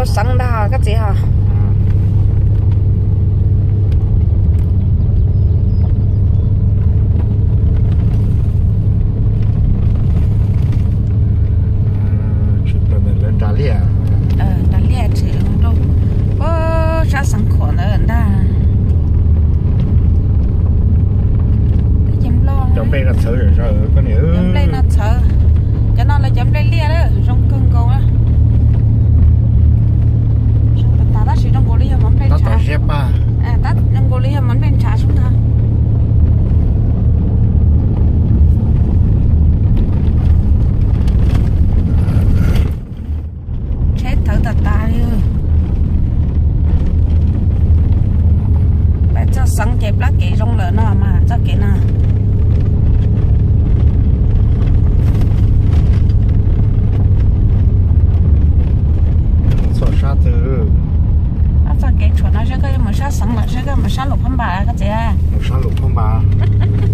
Xeev ntag koj txiv ho. Nra liaj, nra liaj tshwm rau sab xeev khuam ntawd ntag. Cov nplej no txhawv, cov nplej no txhawv, cov no lawv cov nplej liaj zoo kawg nkaus. Zoo tas tas tab sis zoo nkaus li yog mov nplej ntshav, zoo nkaus li yog mov nplej ntshav sub ntag. Tsheb thawv tas tas li. Peb txog xeev ces plab kev zoo lawm no mas txoj kev no. Txog sab twg? Ob txoj kev tshuam no seb koj yuav mus sab xeev los seb koj mus sab Luam Phab Npas koj txiv. Mus sab Luam Phab Npas.